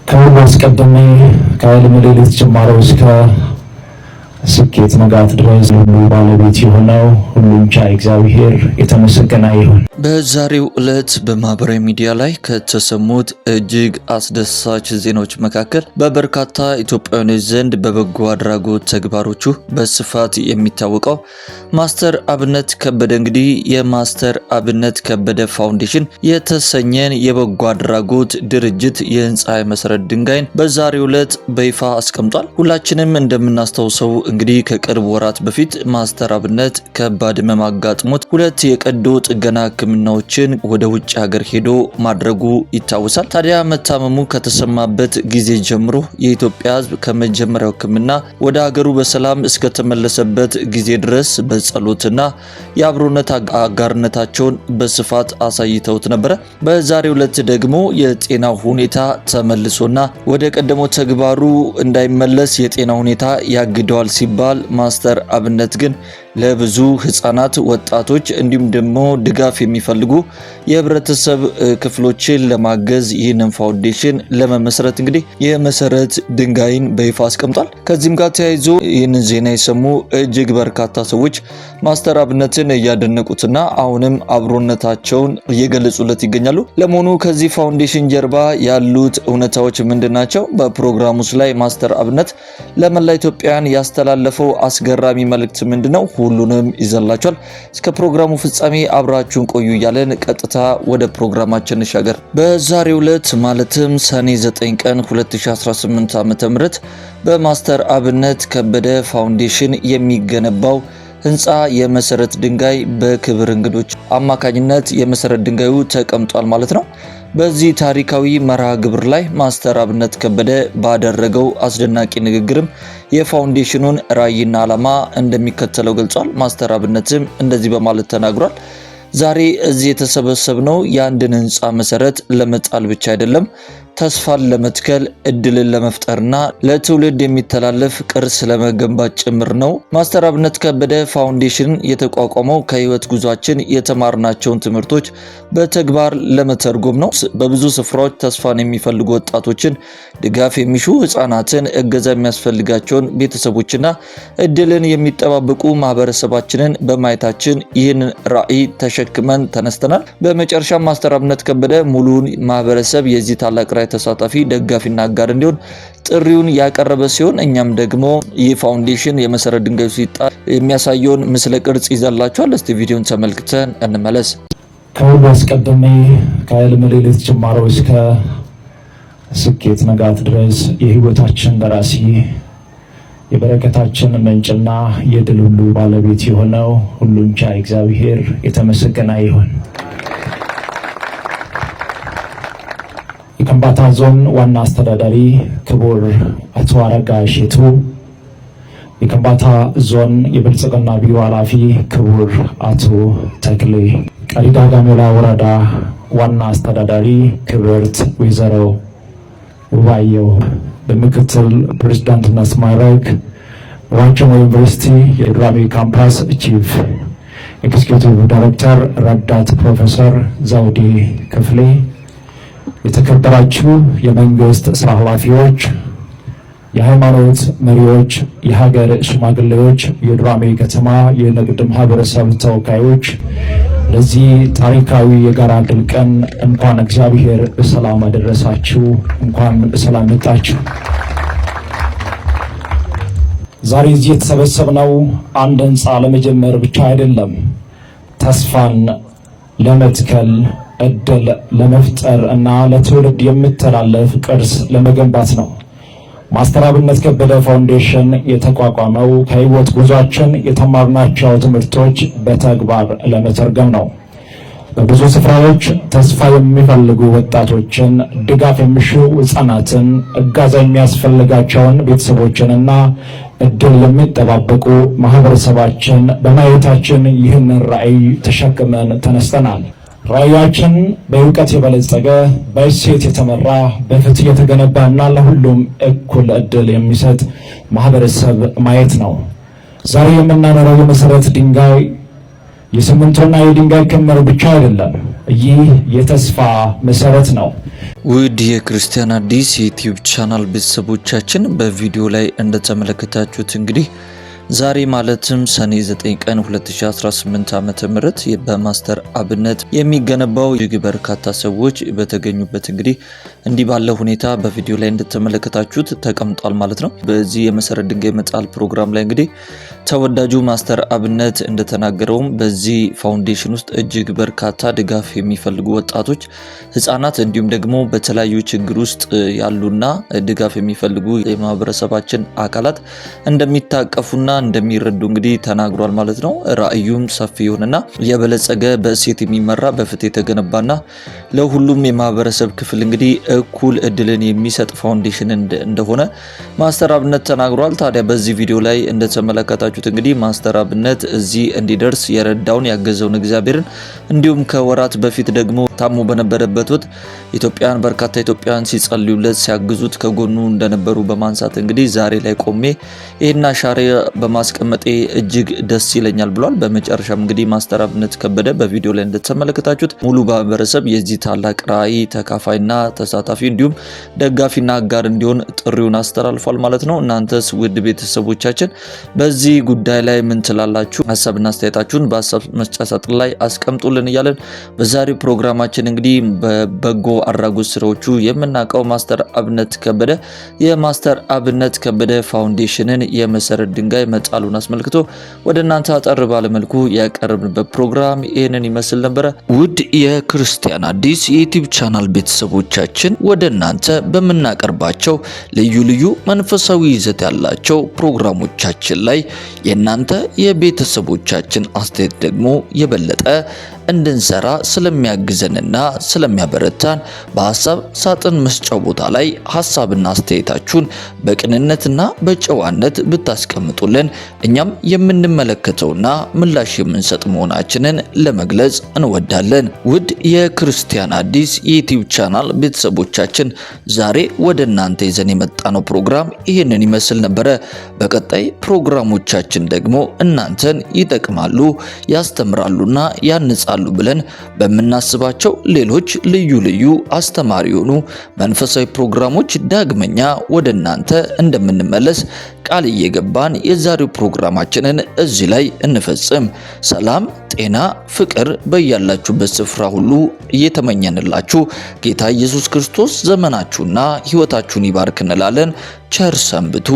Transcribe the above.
ከሁሉ አስቀድሜ ከህልም ሌሊት ጅማሮ እስከ ስኬት ንጋት ድረስ ሁሉ ባለቤት የሆነው ሁሉን ቻይ እግዚአብሔር የተመሰገነ ይሁን። በዛሬው ዕለት በማህበራዊ ሚዲያ ላይ ከተሰሙት እጅግ አስደሳች ዜናዎች መካከል በበርካታ ኢትዮጵያውያኖች ዘንድ በበጎ አድራጎት ተግባሮቹ በስፋት የሚታወቀው ማስተር አብነት ከበደ እንግዲህ የማስተር አብነት ከበደ ፋውንዴሽን የተሰኘን የበጎ አድራጎት ድርጅት የህንፃ መሰረት ድንጋይን በዛሬው ዕለት በይፋ አስቀምጧል። ሁላችንም እንደምናስታውሰው እንግዲህ ከቅርብ ወራት በፊት ማስተር አብነት ከባድ ህመም አጋጥሞት ሁለት የቀዶ ጥገና ህክምናዎችን ወደ ውጭ ሀገር ሄዶ ማድረጉ ይታወሳል። ታዲያ መታመሙ ከተሰማበት ጊዜ ጀምሮ የኢትዮጵያ ህዝብ ከመጀመሪያው ህክምና ወደ ሀገሩ በሰላም እስከተመለሰበት ጊዜ ድረስ በጸሎትና የአብሮነት አጋርነታቸውን በስፋት አሳይተውት ነበረ። በዛሬው ዕለት ደግሞ የጤናው ሁኔታ ተመልሶና ወደ ቀደመው ተግባሩ እንዳይመለስ የጤና ሁኔታ ያግደዋል ሲባል ማስተር አብነት ግን ለብዙ ህጻናት፣ ወጣቶች እንዲሁም ደግሞ ድጋፍ የሚፈልጉ የህብረተሰብ ክፍሎችን ለማገዝ ይህንን ፋውንዴሽን ለመመስረት እንግዲህ የመሰረት ድንጋይን በይፋ አስቀምጧል። ከዚህም ጋር ተያይዞ ይህንን ዜና የሰሙ እጅግ በርካታ ሰዎች ማስተር አብነትን እያደነቁትና አሁንም አብሮነታቸውን እየገለጹለት ይገኛሉ። ለመሆኑ ከዚህ ፋውንዴሽን ጀርባ ያሉት እውነታዎች ምንድን ናቸው? በፕሮግራሙ ላይ ማስተር አብነት ለመላ ኢትዮጵያውያን ያስተላለፈው አስገራሚ መልእክት ምንድን ነው? ሁሉንም ይዘላችኋል። እስከ ፕሮግራሙ ፍጻሜ አብራችሁን ቆዩ እያለን ቀጥታ ወደ ፕሮግራማችን እንሻገር። በዛሬው ዕለት ማለትም ሰኔ 9 ቀን 2018 ዓ.ም በማስተር አብነት ከበደ ፋውንዴሽን የሚገነባው ህንፃ የመሰረት ድንጋይ በክብር እንግዶች አማካኝነት የመሰረት ድንጋዩ ተቀምጧል ማለት ነው። በዚህ ታሪካዊ መርሃ ግብር ላይ ማስተር አብነት ከበደ ባደረገው አስደናቂ ንግግርም የፋውንዴሽኑን ራዕይና ዓላማ እንደሚከተለው ገልጿል። ማስተር አብነትም እንደዚህ በማለት ተናግሯል። ዛሬ እዚህ የተሰበሰብነው የአንድን ህንፃ መሰረት ለመጣል ብቻ አይደለም፣ ተስፋን ለመትከል፣ እድልን ለመፍጠርና ለትውልድ የሚተላለፍ ቅርስ ለመገንባት ጭምር ነው። ማስተር አብነት ከበደ ፋውንዴሽን የተቋቋመው ከህይወት ጉዟችን የተማርናቸውን ትምህርቶች በተግባር ለመተርጎም ነው። በብዙ ስፍራዎች ተስፋን የሚፈልጉ ወጣቶችን፣ ድጋፍ የሚሹ ህጻናትን፣ እገዛ የሚያስፈልጋቸውን ቤተሰቦችና እድልን የሚጠባበቁ ማህበረሰባችንን በማየታችን ይህንን ራዕይ ተሸክመን ተነስተናል። በመጨረሻ ማስተር አብነት ከበደ ሙሉውን ማህበረሰብ የዚህ ታላቅ ራዕይ ተሳታፊ፣ ደጋፊና አጋር እንዲሆን ጥሪውን ያቀረበ ሲሆን እኛም ደግሞ ይህ ፋውንዴሽን የመሰረት ድንጋዩ ሲጣል የሚያሳየውን ምስለ ቅርጽ ይዘላችኋል። እስቲ ቪዲዮን ተመልክተን እንመለስ። ከሁሉ አስቀድሜ ከህልም ሌሊት ጅማሮ እስከ ስኬት ንጋት ድረስ የህይወታችን ደራሲ፣ የበረከታችን ምንጭና የድል ሁሉ ባለቤት የሆነው ሁሉን ቻይ እግዚአብሔር የተመሰገነ ይሁን። የከምባታ ዞን ዋና አስተዳዳሪ ክቡር አቶ አረጋ ሼቱ፣ የከምባታ ዞን የብልጽግና ቢሮ ኃላፊ ክቡር አቶ ተክሌ፣ ቀሪዳ ጋሜላ ወረዳ ዋና አስተዳዳሪ ክብርት ወይዘሮ ውባየው፣ በምክትል ፕሬዝዳንትነት ማዕረግ ዋቸሞ ዩኒቨርሲቲ የዱራሜ ካምፓስ chief executive director ረዳት ፕሮፌሰር ዘውዴ ክፍሌ፣ የተከበራችሁ የመንግስት ስራ ኃላፊዎች፣ የሃይማኖት መሪዎች፣ የሀገር ሽማግሌዎች፣ የዱራሜ ከተማ የንግድ ማህበረሰብ ተወካዮች፣ ለዚህ ታሪካዊ የጋራ ድል ቀን እንኳን እግዚአብሔር በሰላም አደረሳችሁ፣ እንኳን በሰላም መጣችሁ። ዛሬ እዚህ የተሰበሰብነው አንድ ህንፃ ለመጀመር ብቻ አይደለም፣ ተስፋን ለመትከል፣ እድል ለመፍጠር እና ለትውልድ የሚተላለፍ ቅርስ ለመገንባት ነው። ማስተር አብነት ከበደ ፋውንዴሽን የተቋቋመው ከህይወት ጉዟችን የተማርናቸው ትምህርቶች በተግባር ለመተርጎም ነው። በብዙ ስፍራዎች ተስፋ የሚፈልጉ ወጣቶችን፣ ድጋፍ የሚሹ ህጻናትን፣ እገዛ የሚያስፈልጋቸውን ቤተሰቦችንና እድል የሚጠባበቁ ማህበረሰባችን በማየታችን ይህንን ራዕይ ተሸክመን ተነስተናል። ራዕያችን በእውቀት የበለጸገ፣ በእሴት የተመራ፣ በፍትህ የተገነባና ለሁሉም እኩል እድል የሚሰጥ ማህበረሰብ ማየት ነው። ዛሬ የምናኖረው የመሰረት ድንጋይ የሲሚንቶና የድንጋይ ክምር ብቻ አይደለም። ይህ የተስፋ መሰረት ነው። ውድ የክርስቲያን አዲስ የዩቲዩብ ቻናል ቤተሰቦቻችን፣ በቪዲዮ ላይ እንደተመለከታችሁት እንግዲህ ዛሬ ማለትም ሰኔ 9 ቀን 2018 ዓ.ም በማስተር አብነት የሚገነባው እጅግ በርካታ ሰዎች በተገኙበት እንግዲህ እንዲህ ባለ ሁኔታ በቪዲዮ ላይ እንደተመለከታችሁት ተቀምጧል ማለት ነው። በዚህ የመሰረት ድንጋይ መጣል ፕሮግራም ላይ እንግዲህ ተወዳጁ ማስተር አብነት እንደተናገረውም በዚህ ፋውንዴሽን ውስጥ እጅግ በርካታ ድጋፍ የሚፈልጉ ወጣቶች፣ ህጻናት እንዲሁም ደግሞ በተለያዩ ችግር ውስጥ ያሉና ድጋፍ የሚፈልጉ የማህበረሰባችን አካላት እንደሚታቀፉና እንደሚረዱ እንግዲህ ተናግሯል ማለት ነው። ራዕዩም ሰፊ የሆነና የበለጸገ፣ በእሴት የሚመራ፣ በፍትህ የተገነባና ለሁሉም የማህበረሰብ ክፍል እንግዲህ እኩል እድልን የሚሰጥ ፋውንዴሽን እንደሆነ ማስተር አብነት ተናግሯል። ታዲያ በዚህ ቪዲዮ ላይ እንደተመለከታችሁት እንግዲህ ማስተር አብነት እዚህ እንዲደርስ የረዳውን ያገዘውን እግዚአብሔርን እንዲሁም ከወራት በፊት ደግሞ ታሞ በነበረበት ወቅት ኢትዮጵያን በርካታ ኢትዮጵያውያን ሲጸልዩለት፣ ሲያግዙት ከጎኑ እንደነበሩ በማንሳት እንግዲህ ዛሬ ላይ ቆሜ ይህን አሻራ በማስቀመጤ እጅግ ደስ ይለኛል ብሏል። በመጨረሻም እንግዲህ ማስተር አብነት ከበደ በቪዲዮ ላይ እንደተመለከታችሁት ሙሉ ማህበረሰብ የዚህ ታላቅ ራዕይ ተካፋይና ተሳታፊ እንዲሁም ደጋፊና አጋር እንዲሆን ጥሪውን አስተላልፏል ማለት ነው። እናንተስ ውድ ቤተሰቦቻችን በዚህ ጉዳይ ላይ ምን ትላላችሁ? ሀሳብና አስተያየታችሁን በሀሳብ መስጫ ሳጥን ላይ አስቀምጡልን እያለን በዛሬው ፕሮግራማችን እንግዲህ በበጎ አድራጎት ስራዎቹ የምናውቀው ማስተር አብነት ከበደ የማስተር አብነት ከበደ ፋውንዴሽንን የመሰረት ድንጋይ መጣሉን አስመልክቶ ወደ እናንተ አጠር ባለ መልኩ ያቀረብንበት ፕሮግራም ይህንን ይመስል ነበረ። ውድ የክርስቲያን አዲስ የዩቲዩብ ቻናል ቤተሰቦቻችን፣ ወደ እናንተ በምናቀርባቸው ልዩ ልዩ መንፈሳዊ ይዘት ያላቸው ፕሮግራሞቻችን ላይ የእናንተ የቤተሰቦቻችን አስተያየት ደግሞ የበለጠ እንድንሰራ ስለሚያግዘንና ስለሚያበረታን በሀሳብ ሳጥን መስጫው ቦታ ላይ ሀሳብና አስተያየታችሁን በቅንነትና በጨዋነት ብታስቀምጡልን እኛም የምንመለከተውና ምላሽ የምንሰጥ መሆናችንን ለመግለጽ እንወዳለን። ውድ የክርስቲያን አዲስ የዩቲዩብ ቻናል ቤተሰቦቻችን፣ ዛሬ ወደ እናንተ ይዘን የመጣነው ፕሮግራም ይህንን ይመስል ነበረ። በቀጣይ ፕሮግራሞቻችን ደግሞ እናንተን ይጠቅማሉ፣ ያስተምራሉና ያንጻሉ ብለን በምናስባቸው ሌሎች ልዩ ልዩ አስተማሪ የሆኑ መንፈሳዊ ፕሮግራሞች ዳግመኛ ወደ እናንተ እንደምንመለስ ቃል እየገባን የዛሬው ፕሮግራማችንን እዚህ ላይ እንፈጽም። ሰላም፣ ጤና፣ ፍቅር በያላችሁበት ስፍራ ሁሉ እየተመኘንላችሁ ጌታ ኢየሱስ ክርስቶስ ዘመናችሁና ሕይወታችሁን ይባርክ እንላለን። ቸር ሰንብቱ።